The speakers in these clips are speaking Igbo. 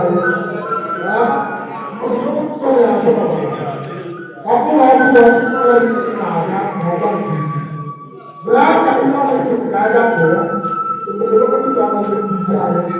anyị. Ụzọ na-achọ ọkụ na ọkụ ọkụ nwere isi na-aga n'ọgba nke isi. Mee ka ihe ọbụla chọrọ ka aga pụọ. Obodo isi amaghị isi anyị.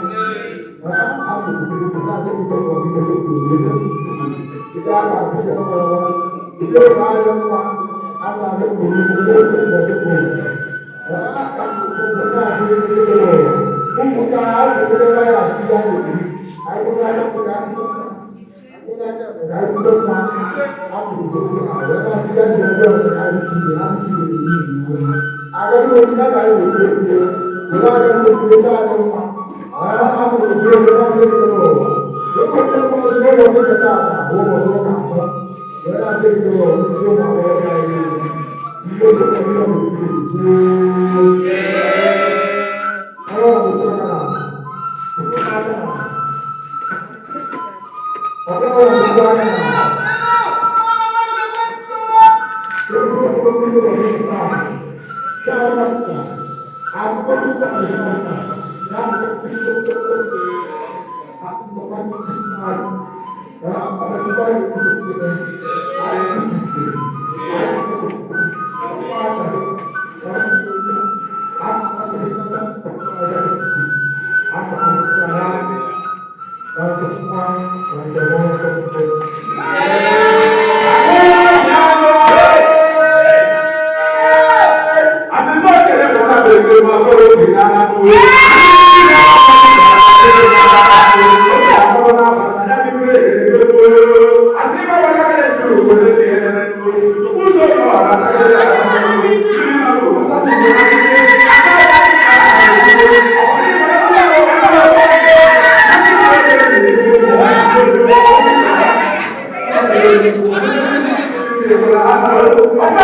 Thank you.